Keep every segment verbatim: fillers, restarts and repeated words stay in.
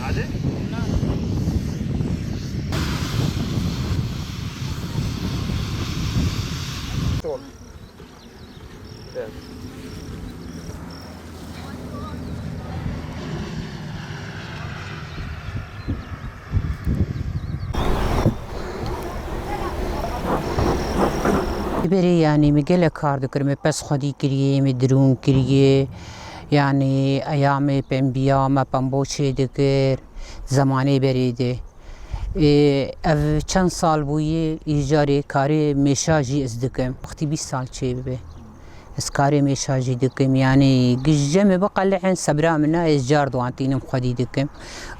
Hadi. Berê, yanî, min gelek kar dikir, min pez xwedî kiriye, min dirûn kiriye, yanî, eyamê pembiya me pembo çê dikir, zemanê berê de. Ê, ev çend sal bûye, îcarê karê mêşa jî ez dikim. Wextî bîst sal çê bibe. Ez karê mêşa jî dikim, yanî gije min biqelihin, sebra min nayê, ez car di wan tînim xwedî dikim.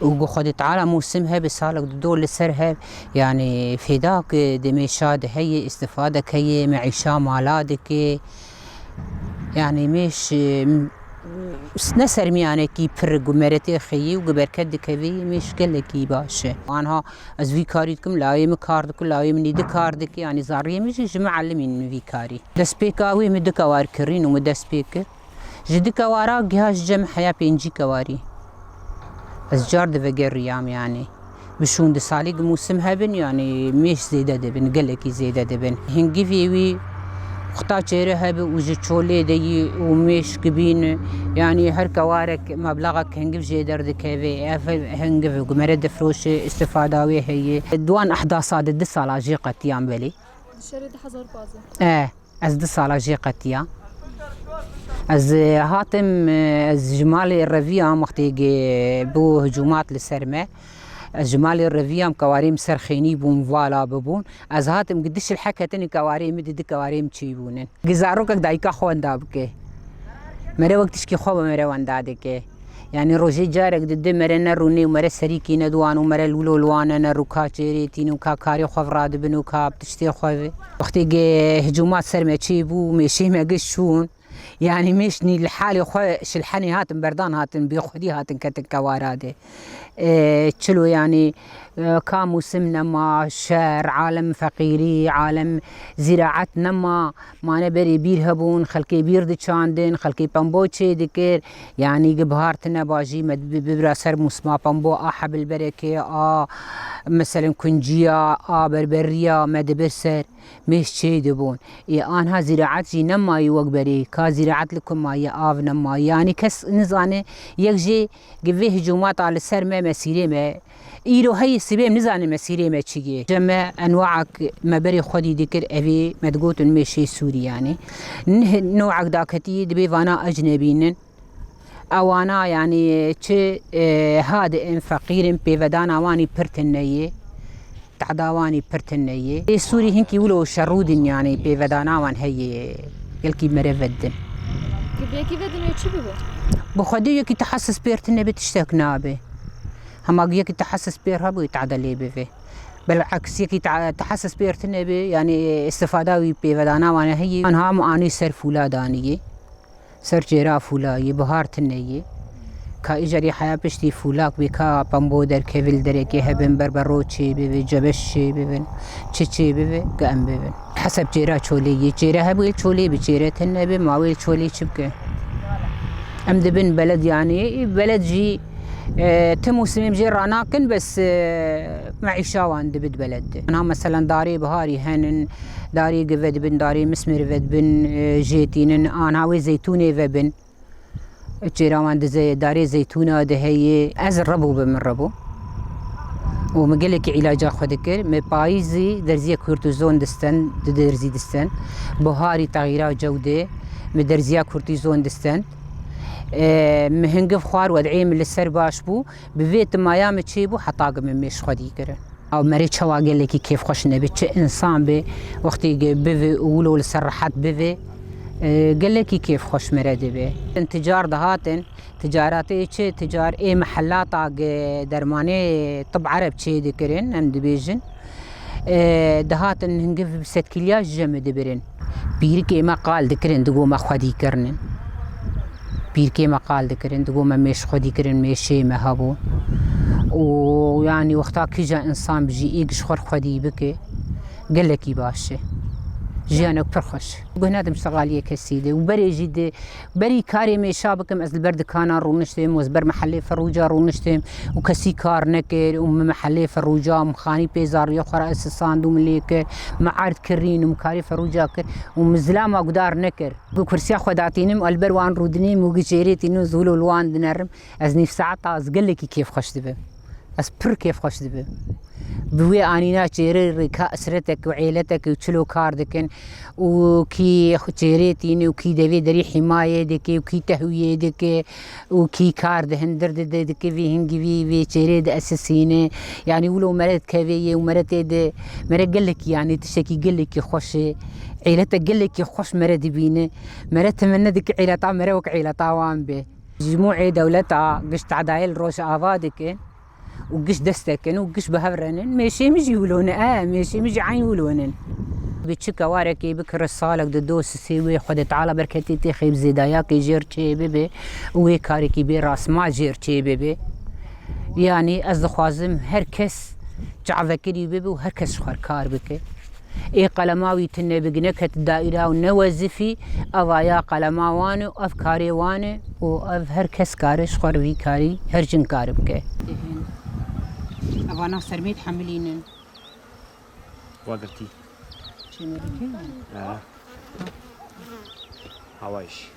Û ku Xwedê Teala mûsim hebe, salek dido li ser hev, yanî fêdak di mêşa de heye, îstifadek heye, meîşa mala dike. Yanî mêş, e, ne sermiyanekî pir ku mere tê xeyî û ku berket dikevî, mêş gelekî baş e. Anha ez vî karî dikim, lawê min kar dike, lawê min îdî kar dike, yanî zariyê min jî ji min elimînin vî karî. Destpêka wê min du kewar kirîn û min dest pê kir. Ji du kewara giha ji cem heya pêncî kewarî. Ez car divegeriyam, yanî. Bi şûn di salî gi mûsim hebin, yanî mêş zêde dibin, gelekî zêde dibin. Hingivê wî xuta çêre hebe û ji çolê de yî û mêş gibîn, yanî her kewarek meblaxek hingiv jê derdikeve. Ev hingiv ku mere difroşe, îstifada wê heye. Di wan ehdasa de du sala jê qetiyan belê. Di şerê du hezar pazdeh. E, ez du sala jê qetiya. Ez, e, hatim, e, ez ji malê reviyam wextê ge bû hicûmat li ser me. Ez ji malê reviyam, kewarê min ser xênî bûn, vala bibûn. Ez hatim gi du şilhe ketin û kewarê min di du kewarê min çêbûnin. Gi zarokek dayika xwe wenda bike. Mere wek tişkî xwe bi mere wenda dike. Yanî rojê carek dide mere ne rûnê û mere serîkî ne di wan û mere lûlo li wan e, ne rû ka çêrê tîn û ka karê xwe ve radibin û ka bi tiştê xwe ve. Wextê ge hicûmat ser me çêbû, mêşê me giş çûn. Yanî mêş nî li halê xwe şilhenê hatin berdan hatin, bêxwedî hatin ketin kewara de. E, çilo yanî, e, ka mûsim nema, şer, alem feqîrî, alem zîraet nema, mane berê bîr hebûn, xelkê bîr diçandin, xelkê pembo çê dikir. Yanî gi bihar tine ba jî me bi-, bibira ser mûsima pembo, a hebilberekê, a meselen kunciya, a berberiya me dibir ser. Mêş çê dibûn. Ê anha zîraet jî nemayî wek berê. Ka zîraet li ku maye, av nemayî. Yanî kes nizane, yek jê gi vê hicûmata li ser me, mesîrê me. Îro heyî sibê em nizane mesîrê me çi ye. Cem me enwaek me berê xwedî dikir, evê me digotin mêşê Sûrî yanî. Nih newek daketî dibê vana ecnebî nin. Ewana, yanî, çi, e, hadi in, feqîr in, pêvedana wanî pir tune ye. Tehda wanî pir tune ye. Ê Sûrî hinkî wilo şerû din, yanî pêvedana wan heye. Gelkî mere vedin. Gi bi yekî vedin wê çi bibe? Bi xwedê yekî tehesis pêr tune be, tiştek nabe. Hema gi yekî tehesis pêr hebû, tehda lê bive. Beleks yekî te-, tehesis pêr tune be, yanî îstifada wî pêvedana wan heye. Anha em anî ser fûla danî ye. Ser çêra fûla yê, bihar tune yê. Ka îcarî heya piştî fûlak bê, ka pembo derkevî li derekê hebin, berbero çê bibin, cebeş çê bibin, çi çê bibin, ka em bibin. Heseb çêra çolê yê, çêre hebû yê çolê bi, çêre tune bi, ma wê çolê çi bike? Em dibin beled yanî, beled jî, e, ti mûsimê em jê ranakin, bes, e, meîşa wan dibit beled. Anha meselen darê biharî henin, darê give dibin, darê mismêr vedibin, e, jê tînin, anha wê zeytûnê vebin. Çêra wan dize, darê zeytûna de heye. Ez rebû bim, min rebû. Û min gelekî îlaca xwe dikir. Min payîzî derziyek kortîzon distend, du derzî distend. Biharî texîra cew de min derziya kortîzon distend. E, min hingiv xwar, wed'ê min li ser baş bû. Bi vê timaya min çêbû heta ku min mêş xwedî kirin. Ew merê çawa gelekî kêfxweş nebe, çi însan be, wextê ge bive û wilo li ser rehet bive, e, gelekî kêfxweş mere dibe. Ticar dihatin, ticaretê çi, ticar ê mehellata ge dermanê tib ereb çê dikirin, em dibêjin. E, dihatin hingiv bi sedkîliya ji me dibirin. Pîrikê me qal dikirin, digo me xwedî kirinin. Pîrikê me qal dikirin, digo me mêş xwedî kirin, mêşê me hebû. Û yanî wexta kîja însan bijî ê giş xwe xwedî bike, gelekî baş e. Jiyanek pir xweş. Guh nadim şexaliyê kesî de û berê jî de berî karê mêşa bikim, ez li ber dikanan rûniştim û ez ber mehellê Ferûca rûniştim û kesî kar nekir û min mehellê Ferûca, min xanî pê zariyê xwe re ez sisand û min lê kir, min erd kirîn û min karê Ferûca kir û min zilama gudar nekir. Ku kursiya xwe datînim, ez li ber wan rûdinîm û gi çêrê tînim, ez wilo li wan dinerim, ez nîv saeta ez gelekî kêfxweş dibim. Ez pir kêfxweş dibim. Bi wê anîna çêrê rê ka esretek û êletek û çilo kar dikin û kî çêrê tîne û kî devê derî hîmayê dike û kî tehwiyê dike û kî kar di hindir de, de dike vî hingî vî, vê çêrê de esisîne. Yanî wilo mere dikeve yê û mere tê de, mere gelekî, yanî tiştekî gelekî xweş e. Êlete gelekî xweş mere dibîne. Mere temenna dike êleta mere wek êleta wan be. Ji mû ê dewleta giş tedayê li Rojava dikin û giş dest dikin û giş bi hev re nin. Mêşê min jî wilo ne, e, mêşê min jî eyn wilo nin. Bi çika warekê bikire salek di do sisê wê Xwedê Teala berketê tê xêb zêdayakê jêr çê bibe û wê karekî bê rasma jêr çê bibe. Yanî ez dixwazim her kes çavekirî bibe û her kes ji xwe kar bike. Ê qelema wî tune bigine ket daîra û ne wezifî, eva ya qelema wan e û ev karê wan e û ev her kes kare ji xwe re vî karî her jin kare bike. Evana sermêd hemilînin. Wagirtî. Çêne dike? Ha. Hawayş.